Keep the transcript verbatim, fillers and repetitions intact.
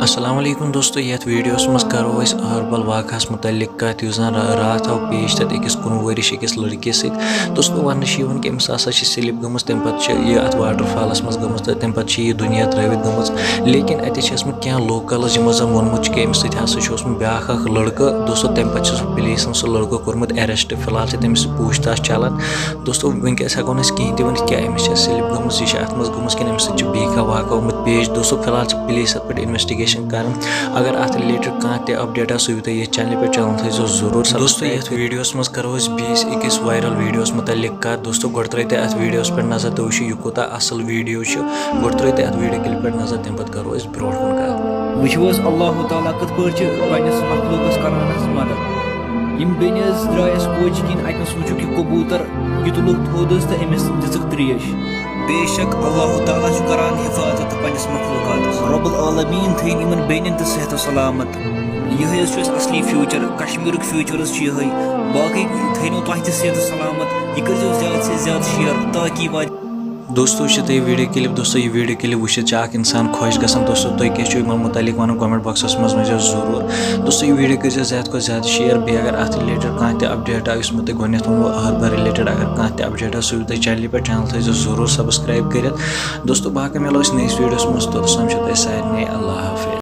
السلام علیکم دوستو، یتھ ویڈیوس منٛز کرو أسۍ اہربل واقعس متعلق کتھ، یُس زن را- راتھ آو پیش تتہِ أکِس کُنوُہ ؤرِش أکِس لڑکس سۭتۍ۔ دوستو، وننہٕ چھِ یِوان کہِ أمِس ہسا چھِ slip گٔمٕژ، تمہِ پتہٕ چھِ یہِ اتھ waterfallس منٛز گٔمٕژ تہٕ تمہِ پتہٕ چھِ یہِ دُنیا ترٲوِتھ گٔمٕژ۔ لیکن اتہِ چھِ ٲسمٕتۍ کینٛہہ locals، یِمو زن ووٚنمُت چھُ کہِ أمِس سۭتۍ ہسا چھُ اوسمُت بیٛاکھ اکھ لڑکہٕ۔ دوستو، تمہِ پتہٕ چھُ سُہ پُلیٖسن سُہ لڑکہٕ کوٚرمُت arrest۔ فی الحال چھِ تٔمِس پوٗچھ تاچھ چلان۔ دوستو، وٕنکیٚس ہٮ۪کو نہٕ أسۍ کِہیٖنۍ تہِ ؤنِتھ کیٛاہ أمِس چھےٚ slip گٔمٕژ، یہِ چھِ اَتھ منٛز گٔمٕژ کِنہٕ أمِس سۭتۍ چھُ بیٚیہِ کانٛہہ واقعہٕ آمُت پیش۔ دوستو، فی الحال چھِ پُلیٖس اَتھ پٮ۪ٹھ investigation کَران۔ اگر اَتھ related کانٛہہ تہِ update آسہِ، سُہ یِیہِ تۄہہِ ییٚتھۍ channelہِ پٮ۪ٹھ، channel تھٲیزیو ضروٗر۔ دوستو، یَتھ ویڈیوَس منٛز کَرو أسۍ بیٚیِس أکِس viral ویڈیوَس متعلق کَتھ۔ دوستو، گۄڈٕ ترٛٲیِو تُہۍ اَتھ ویڈیوَس پٮ۪ٹھ نظر، تُہۍ وٕچھِو یہِ کوٗتاہ اَصٕل ویڈیو چھُ۔ گۄڈٕ ترٛٲیِو تُہۍ اَتھ ویڈیو clip پٮ۪ٹھ نظر، تَمہِ پَتہٕ کَرو أسۍ برونٛٹھ کُن کَتھ۔ وٕچھِو حظ، اللہ تعالیٰ کِتھ پٲٹھۍ چھِ پنٛنِس مخلوٗقَس کَران حظ مدد۔ یِم بیٚنہِ حظ درٛایَس کوچہِ کِنۍ، اَتہِ نَس وٕچھُکھ یہِ کبوٗتر، یہِ تُلُکھ تھوٚد حظ تہٕ أمِس دِژٕکھ ترٛیش۔ بے شک اللہ تعالیٰ چھُ کران حفاظت پنٛنِس مخلوٗقاتَس۔ رب العالمین تھٲیِن یِمَن بیٚنٮ۪ن تہِ صحت و سلامت۔ یِہوٚے حظ چھُ اَسہِ اَصلی future، کشمیٖرُک future حظ چھُ یِہوٚے۔ باقٕے تھٲیِنو تۄہہِ تہِ صحت و سلامت۔ یہِ کٔرۍزیو زیادٕ سے زیادٕ share تاکہِ یہِ واتہِ۔ دوستو، وٕچھِو تُہۍ ویڈیو clip۔ دوستو، یہِ ویڈیو clip وٕچھِتھ چھِ اکھ انسان خۄش گژھان۔ دوستو، تُہۍ کیٛاہ چھِو یِمن متعلق وَنان؟ Comment boxَس منٛز ؤنۍزیو ضروٗر۔ دوستو، یہِ ویڈیو کٔرۍزیو زیادٕ کھۄتہٕ زیادٕ share۔ بیٚیہِ اگر اَتھ related کانٛہہ تہِ update آو، یُس مےٚ تۄہہِ گۄڈٕنٮ۪تھ ووٚنوُ، اہربل related اگر کانٛہہ تہِ update آو، سُہ یِیہِ تۄہہِ channelہِ پٮ۪ٹھ۔ Channel تھٲیزیو ضروٗر subscribe کٔرِتھ۔ دوستو، باقٕے مِلو أسۍ نٔیِس ویڈیوَس منٛز، توٚتَس تام چھُو تۄہہِ سارنٕے اللہ حافظ۔